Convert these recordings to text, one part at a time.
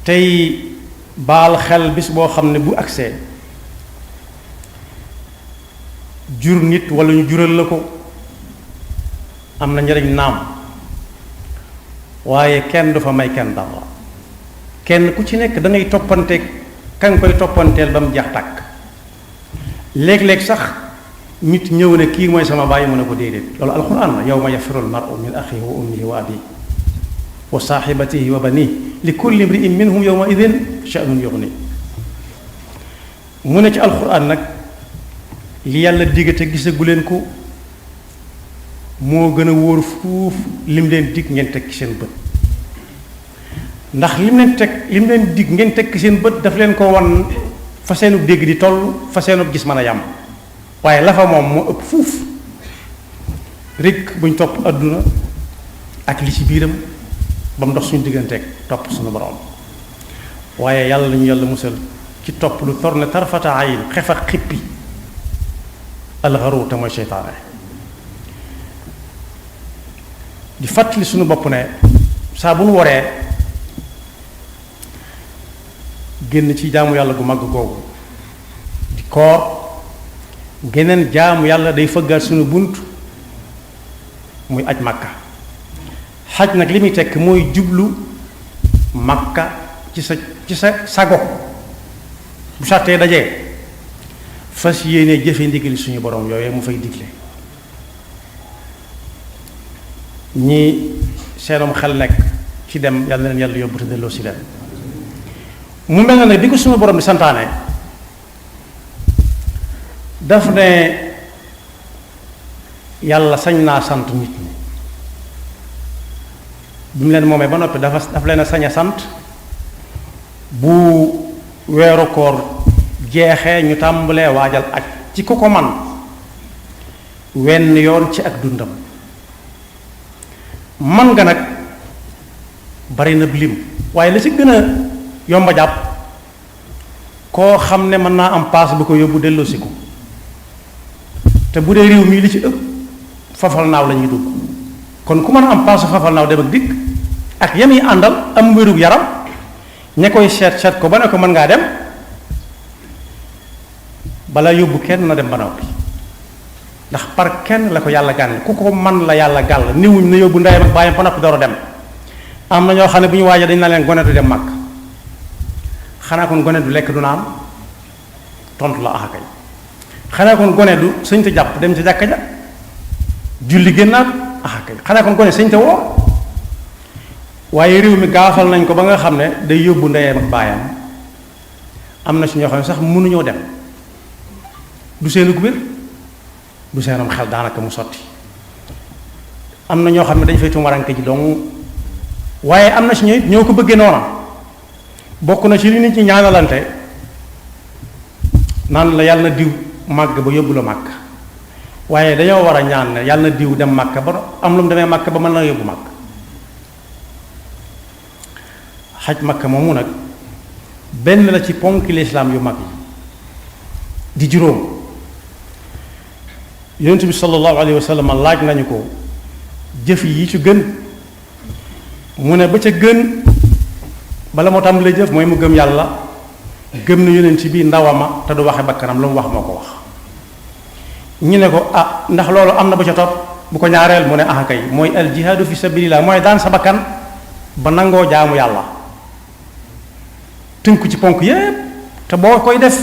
tey baal xel bis boo xam ne bu agsee jur nit wala ñu jural la ko am na njariñ naam waaye kenn du fa may kenn dara kenn ku ci nekk da ngay toppante ka nga koy toppanteel ba mu jeex tàkk léeg-léeg sax nit ñëw ne kii mooy sama bàyyi mu ne ko déedéet loolu alquran la yawma yafiru almaru min axihi wa ummihi wa abihi wa saaxibatihi wa banihi li kulli imri'in minhum yawma idin sha'nun yughni mu ne ci alquran nag li yàlla digg te gisagu leen ko moo gën a wóor fuuf lim leen dig ngeen teg ci seen bët ndax lim leen dig ngeen teg ci seen bët daf leen ko wan fa seenu dégg di toll fa seenu gis mën a yam waaye la fa moom moo ëpp fuuf rek buñ topp àdduna ak li ci biiram ba mu dox suñu digganteeg topp suñu borom waaye yàlla lañu yàlla musal ci topp lu torne tarfata ayin xef ak xippi alxaru te mooy seytaane di fàttali suñu bopp ne saa bu nu waree génn ci jaamu yàlla gu mag googu di koor geneen jaamu yàlla day fëggaat suñu bunt muy aj makka xaj nag li muy tekk mooy jublu makka ci sa sago bu sàttee dajee fas yéene jëfe ndigali suñu borom yooyu mu fay digle ñi seenom xel nekk ci dem yàlla na leen yàlla yóbbu te delloo si leen mu mel na nag bi ko suñu borom di santaane daf ne yàlla sañ naa sant nit ñi bi mu leen moomee ba noppi daf leen a sañ a sant bu weeru koor jeexee ñu tàmbalee waajal aj ci ku ko man wenn yoon ci ak dundam man nga nag bari na lim waaye la ci gën a yomba jàpp koo xam ne mën naa am paas bu ko yóbbu delloosi ko te bu dee réew mii li ci ëpp fafal naaw la ñuy dugg kon ku mën a am paasu fafal naaw dem ak dikk ak yam yi àndal am wérug yaram ña koy seet ko ba ne ko mën ngaa dem bala yóbbu kenn na dem ba noppi ndax par kenn la ko yàlla gàll ku ko man la yàlla gàll niwuñ na yóbbu ndeyam ak bàyyam ba noppi door a dem am na ñoo xam ne bu ñu waajee dañ na leen gone du dem màkk xanaa kon gone du lekk du naan tontu la axakay xanaa kon gone du sëñ te jàpp dem ca jàkka ja julli génnaat axakay xanaa kon gone sëñ te woor waaye réew mi gaafal nañ ko ba nga xam ne day yóbbu ndeyam ak baayam am na si ñoo xam ne sax mënuñoo dem du seenu wér du seenam xel daanaka mu sotti am na ñoo xam ne dañ fay tumaranke ji dong waaye am na si ñoo ko bëggee noona bokk na ci li nit ñi ñaanalante naan la yàlla na diw màgg ba yóbbu la màgg waaye dañoo war a ñaan ne yàlla na diw dem màgg ba am lu mu demee màgg ba mën na yóbbu màgg xaj makka moomu nag benn la ci ponki lislaam yu mag yi di juróom yonent bi sallallahu alayhi wa sallam laaj nañu ko jëf yi ci gën mu ne ba ca gën bala moo tàmbalee jëf mooy mu gëm yàlla gëm na yonent bi ndawama te du waxe bakkanam lu mu wax moo ko wax ñu ne ko ah ndax loolu am na ba ca topp bu ko ñaareel mu ne ah kay mooy al jihaadu fi sabilillah mooy daan sa bakkan ba nangoo jaamu yàlla tënku ci ponk yépp te boo koy def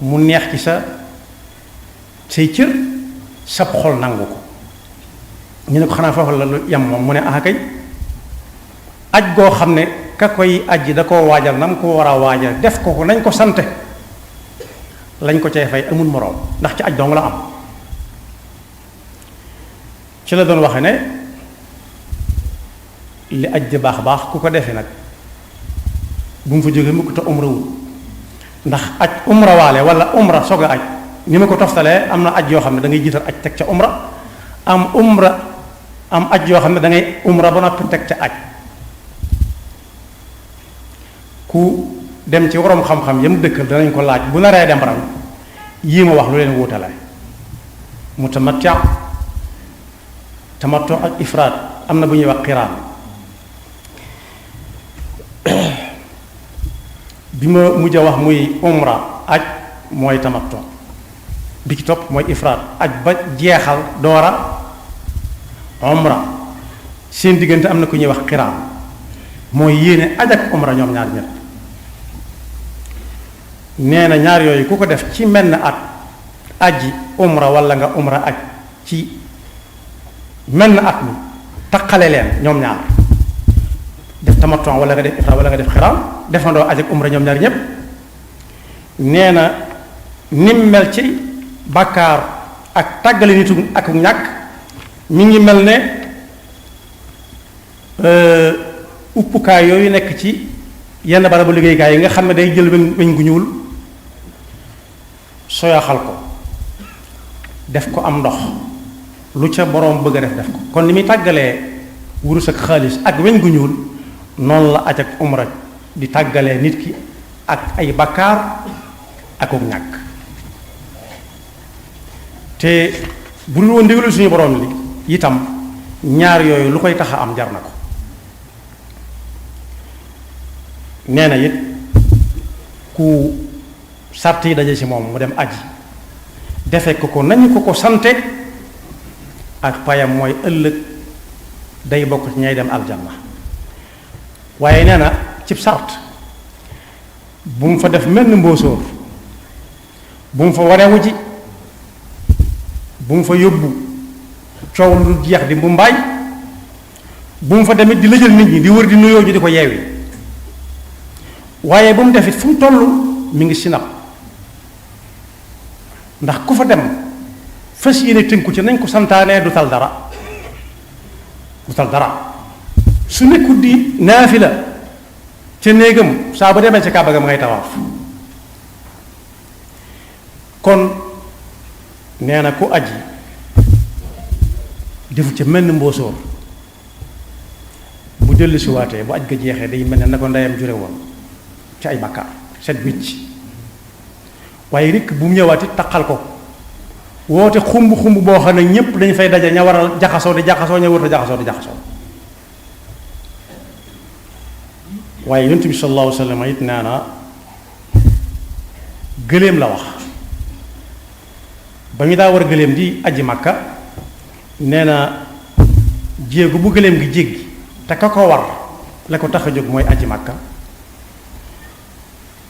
mu neex ci say cër sab xol nangu ko ñu ne ko xanaa foofu la lu yam moom mu ne ah kay aj goo xam ne ka koy aj da koo waajal na mu ko war a waajal def ko nañ ko sante lañ ko cay fay amul moroom ndax ci aj dong la am ci la doon waxe ne li aj di baax baax ku ko defee nag bu mu fa jógee mukk te umra wul ndax aj umra waale wala umra soog a aj ni ma ko toftalee am na aj yoo xam ne da ngay jiital aj teg ca umra am aj yoo xam ne da ngay umra ba noppi teg ca aj ku dem ci waroom xam-xam yam dëkkal danañ ko laaj bu naree dem ran yii ma wax lu leen wuutale tamattu ak ifraad am na bu ñuy wax qiraan bi ma mujj a wax muy umra aj mooy tamattu bi ci topp mooy ifraat aj ba jeexal doora umra seen diggante am na ku ñuy wax xiraan mooy yéene aj ak umra ñoom ñaar ñett nee na ñaar yooyu ku ko def ci menn at aji umra wala nga umra aj ci menn at mi taqale leen ñoom ñaar def tamattu wala nga def ifraat wala nga def xiraan defandoo aj ak umra ñoom ñaar ñépp nee na nim mel ci bàkkaar ak tàggale nitu ak ñàkk mi ngi mel ne uppukaay yooyu nekk ci yenn barabu liggéeykaay yi nga xam ne day jël weñ gu ñuul soyaxal ko def ko am ndox lu ca boroom bëgg a def ko kon ni muy tàggalee wurus ak xaalis ak weñ gu ñuul noonu la aj ak umra di tàggalee nit ki ak ay bakkaar akuk ñàkk te bu dul woon ndigalu suñu boroom li itam ñaar yooyu lu koy tax a am jar na ko nee na it ku sàrt yi daje ci moom mu dem aji defe ko nañu ko sante ak payam mooy ëllëg day bokk ci ñay dem aljanna waaye nee na cib sàrt bu mu fa def mel ni mbóosóor bu mu fa wanewu ji bu mu fa yóbbu coow lu jeex di bu mbaay bu mu fa demit di lëjal nit ñi di wër di nuyoo ji di ko yeewi waaye bu mu defit fu mu toll mi ngi sinap ndax ku fa dem fas yéene tënku ci nañ ko santaanee du tal dara su nekkul di naafila ca néegam saa bu demee ca Kaaba ga ma ngay tawaaf kon nee na ku aji defu ca mel ni mboosóor bu dellu si waatee bu aj ga jeexee day mel ne na ko ndeyam jure woon ci ay bàkkaar set wicc waaye rekk bu mu ñëwaat it taqal ko woote xumb boo xam ne ñépp dañ fay daje ña war a jaxasoo di jaxasoo ña warut a jaxasoo di jaxasoo waaye yonent bi sallallahu alayhi wa sallam it nee na gëléem la wax ba ñu daa war gëléem di aji Makka nee na jéegu bu gëléem gi jéggi te ka ko war la ko tax a jóg mooy aji Makka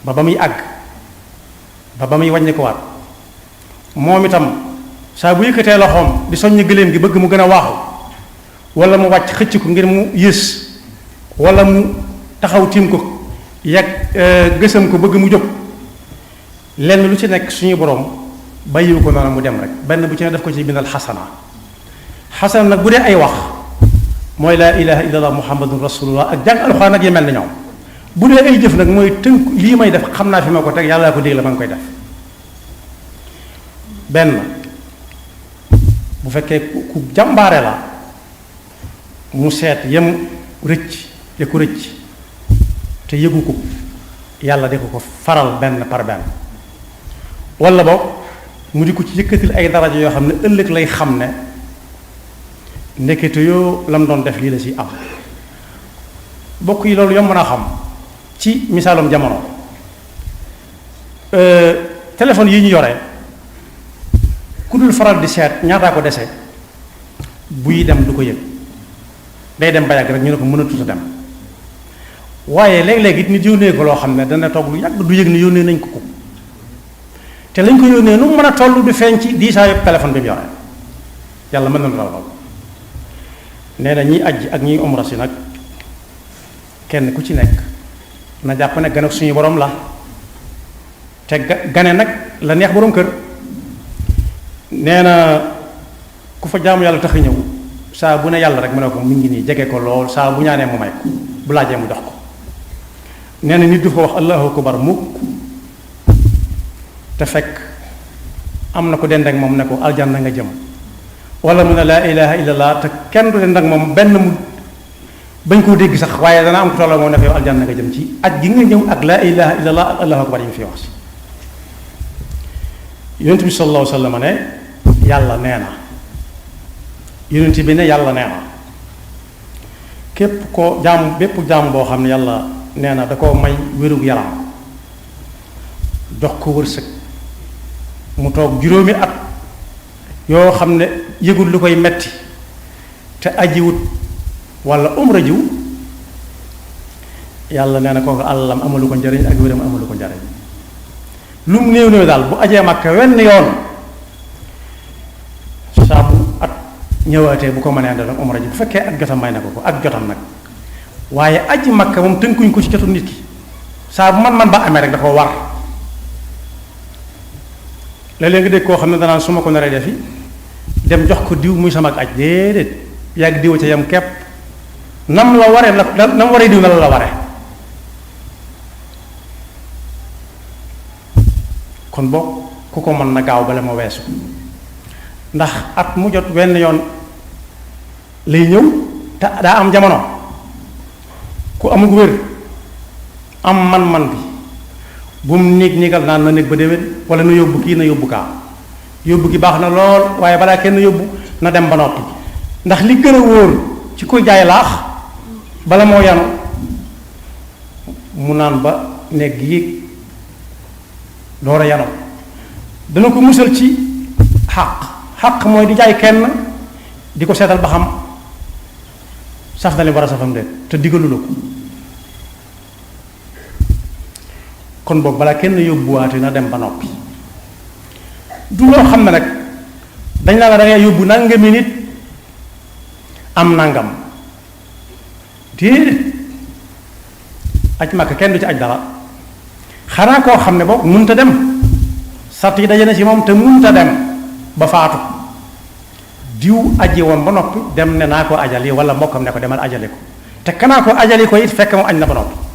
ba muy àgg ba muy wàññi ko waat moom itam saa bu yëkkatee loxoom di soññ gëléem gi bëgg mu gën a waaxu wala mu wàcc xëcc ko ngir mu yës wala mu taxaw tiim ko yàgg gësam ko bëgg mu jóg lenn lu ci nekk suñu borom bàyyiwu ko noonu mu dem rek benn bu ci ne def ko ci bindal xasana nag bu dee ay wax mooy laa ilaha illallah muhammadun rasulullah ak jàng alxuraan ak yi mel ni ñoom bu dee ay jëf nag mooy tënk lii may def xam naa fi ma ko teg yàlla ko digle ma ngi koy def benn bu fekkee ku jàmbaare la mu seet yem rëcc ya ko rëcc te yëgu ko yàlla de ko faral benn par benn walla boog mu di ko ci yëkkatil ay daraja yoo xam ne ëllëg lay xam ne ndekete yoo lam doon def lii la ci am bokk yi loolu yomb naa xam ci misaalum jamono téléphone yi ñu yore ku dul faral di seet ñaataa ko dese buy dem du ko yëg day dem ba yàgg rek ñu ne ko mënatut a dem waaye léeg-léeg it nit yónnee ko loo xam ne dana toog lu yàgg du yëg ne yónnee nañ ko te lañ ko yónnee nu mu mën a toll du feeñ ci diisaa yëpp téléphone bi mu yore yàlla mën na la lool nee na ñiy ajj ak ñiy umra si nag kenn ku ci nekk na jàpp ne gan ak suñu borom la te gane nag la neex borom kër nee na ku fa jaamu yàlla tax a ñëw saa bu ne yàlla rek mu ne ko mu ngi nii jege ko lool saa bu ñaanee mu may ko bu laajee mu jox ko nee na nit du fa wax allahu akbar mukk te fekk am na ko dend ak moom ne ko aljanna nga jëm wala mu ne laa ilaha illallah te kenn du dend ak moom benn mu bañ koo dégg sax waaye dana am ko tolloo moom ne ko yow aljanna nga jëm ci aj gi nga ñëw ak laa ilaha illallah ak allahu akbar yi mu fi wax yonent bi sallallahu alayhi wa sallam ne yàlla nee na yonent bi ne yàlla nee na képp ko jaam bépp jaam boo xam ne yàlla nee na da koo may wérug yaram jox ko wërsëg mu toog juróomi at yoo xam ne yëgul lu koy metti te ajiwut wala umra jiw yàlla nee na kooku àllam amalu ko njariñ ak wéram amalu ko njariñ lu mu néew néew daal bu ajee Makka wenn yoon saa bu at ñëwaatee bu ko mënee àndal ak umra ji bu fekkee ak jotam may na ko ak jotam nag waaye aji Makka moom tënkuñ ko ci jotu nit ki saa bu man ba amee rek dafa war léeg-léeg nga dégg koo xam ne danaan su ma ko naree defi dem jox ko diw muy sama ak aj déedéet yàgg diw ca yam kepp nam la waree la nam waree diw na la waree kon boog ku ko mën na gaaw bala ma weesu ndax at mu jot wenn yoon lay ñëw te daa am jamono ku amul wér am man-man bi bu mu niigal naan na néeg ba déwén wala na yóbbu kii na yóbbu kaa yóbbu gi baax na lool waaye balaa kenn yóbbu na dem ba noppi ndax li gën a wóor ci koy jaay laax bala moo yanu mu naan ba néeg yéeg door a yanu dana ko musal ci xaq mooy di jaay kenn di ko seetal ba xam saf na li war a safam de te digalu la ko kon boog balaa kenn yóbbuwaate na dem ba noppi du loo xam ne nag dañ la da ngay yóbbu nangami nit am nangam déedéet aj Makka kenn du ci aj dara xanaa koo xam ne boog munta dem sart yi daje na ci moom te munta dem ba faatu diw aji woon ba noppi dem ne naa ko ajali wala mbokkam ne ko demal ajali ko te kanaa ko ajali ko it fekk mu añ na ba noppi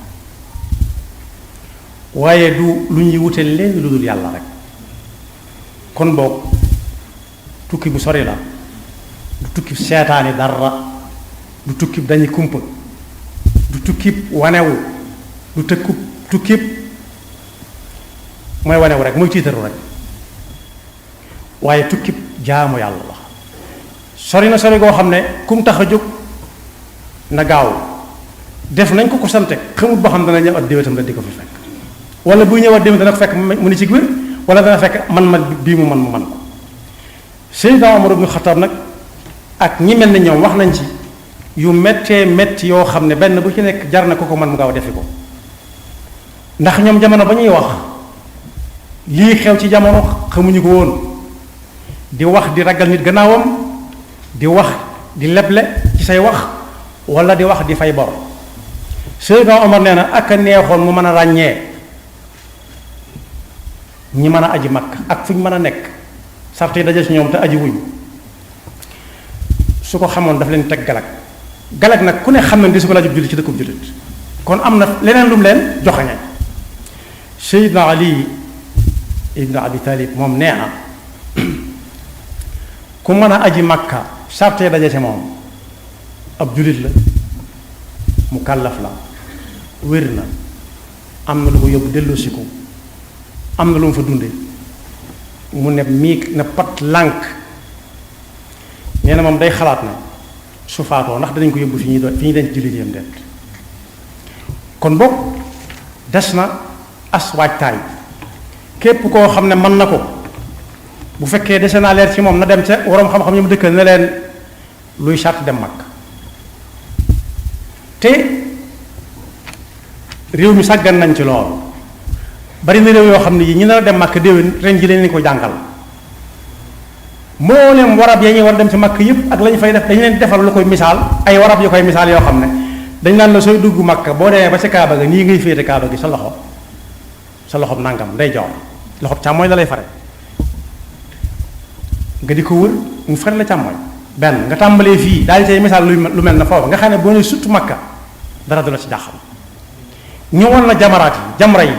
waaye du lu ñuy wute leen lu dul yàlla rek kon boog tukki bu sori la du tukki seetaani dara du tukki dañuy kumpa du tukki wanewu du tukki mooy wanewu rek mooy tiitaru rek waaye tukki jaamu yàlla la sori na sori goo xam ne kum tax a jóg na gaaw def nañ ko sante xamut boo xam dana ñëw ak déwétam la di ko fi fekk wala buy ñëwaat déwén dana ko fekk mu ni ci wér wala dana fekk man bii mu man ko Seydina Omar ibn Khattab nag ak ñi mel ne ñoom wax nañ ci yu méttee métti yoo xam ne benn bu ci nekk jar na ko man mu gaaw defi ko ndax ñoom jamono ba ñuy wax lii xew ci jamono xamuñu ko woon di wax di ragal nit gannaawam di wax di leble ci say wax wala di wax di fay bor Seydina Omar nee na ak a neexoon mu mën a ràññee ñi mën a aji Makka ak fu ñu mën a nekk sart yi daje ci ñoom te aji wuñ su ko xamoon daf leen teg galag nag ku ne xam na di su ko laajub jullit ci dëkkub jullit kon am na leneen lu mu leen joxañe Seydina Ali ibn Abi Talib moom nee na ku mën a aji Makka sart yi daje ci moom ab jullit la mu kàllaf la wér na am na lu ko yóbbu delloosi ko am na lu mu fa dunde mu ne miig na pat lànk nee na moom day xalaat na su faatoo ndax danañ ko yóbbu fi ñuy denc jullit yam det kon boog des na as waajtaay képp koo xam ne mën na ko bu fekkee dese naa leer ci moom na dem ca waroom xam-xam yi mu dëkkal ne leen luy sàrt dem mag te réew mi sàggan nañ ci lool bari na réew yoo xam ne yi ñu nar a dem Makka déwén ren ji leen ko jàngal mboolem warab ya ñuy war a dem ci Makka yëpp ak la ñu fay def dañu leen defal lu koy misaal ay warab yu koy misaal yoo xam ne dañ naan la sooy dugg Makka boo demee ba ca Kaaba ga nii ngay féete Kaaba gi sa loxob nangam nday joor loxob càmmooñ la lay fare nga di ko wër mu fare la càmmooñ benn nga tàmbalee fii daal di tey misaal lu mel na foofu nga xam ne boo ne surtout Makka dara du la ci jaaxal ñëwoon na jamaraat yi jamra yi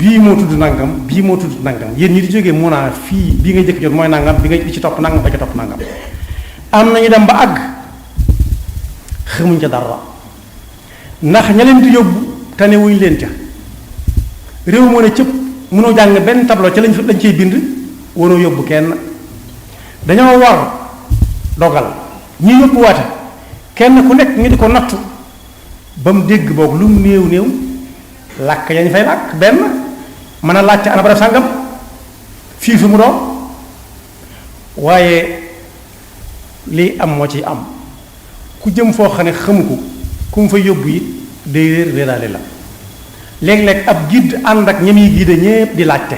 bii moo tudd nangam bii moo tudd nangam yéen ñi di jógee mun naa fii bii ngay jëkk jot mooy nangam bi nga ci topp nangam ba ca topp nangam am nañu dem ba àgg xamuñ ca dara ndax ña leen di yóbbu tane wuñ leen ca réew moo ne cëpp mënoo jàng benn tableau ca lañ ciy bind waroo yóbbu kenn dañoo war dogal ñi yóbbu waate kenn ku nekk ñu di ko nattu ba mu dégg boog lu mu néew néew làkk yañ fay làkk benn mën a laajte ana barab sàngam fii fi mu doon waaye lii am moo ciy am ku jëm foo xam ne xamu ko ku mu fa yóbbu it day réer réeraale la léeg-léeg ab guide ànd ak ñi muy guide ñépp di laajte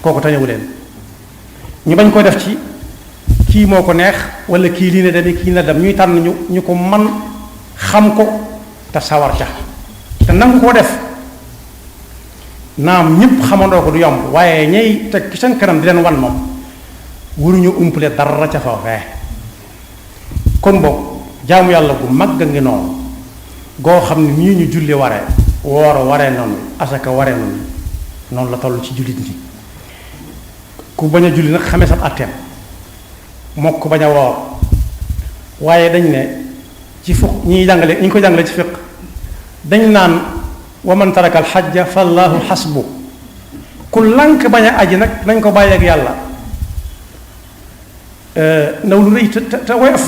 kooku tañewu leen ñu bañ ko def ci kii moo ko neex wala kii lii ne dami kii na dem ñuy tànn ñu ko man xam ko te sawar ca te nangu koo def naam ñëpp xamandoo ko du yomb waaye ñay teg ci seen kanam di leen wan moom waruñu umpale dara ca foofee kon boog jaamu yàlla gu mag a ngi noonu goo xam ne nii ñu julli waree woor waree noonu asaka waree noonu la toll ci jullit ñi ku bañ a julli nag xamee sab atteem moo ko bañ a woor waaye dañ ne ci fuq ñi jàngale ñi ko jàngale ci fiq dañ naan wa man taraka al xajja fallaahu xasbu ku lànk bañ a aji nag nañ ko bàyyi ak yàlla ndaw lu rëy te woyof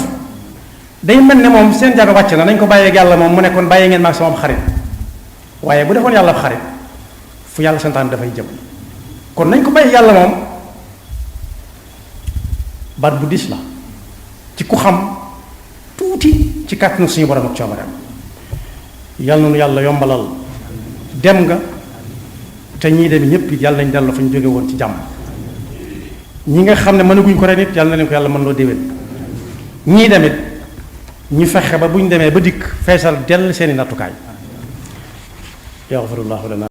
day mel ne moom seen jàng wàcc na nañ ko bàyyi ak yàlla moom mu ne kon bàyyi ngeen maag sama xarit waaye bu defoon yàlla ab xarit fu yàlla santaan dafay jëm kon nañ ko bàyyi yàlla moom baat bu dis la ci ku xam tuuti ci kàttanu suñu borom ak coobareem yàlla noonu yàlla yombalal dem nga te ñii dem ñëpp it yàlla nañ dellu fa ñu jóge woon ci jàmm ñi nga xam ne mënaguñ ko ren it yàlla na leen ko yàlla mën loo déwén ñii demit ñu fexe ba bu ñu demee ba dikk feesal dell seeni nattukaay yaxfirullahu lana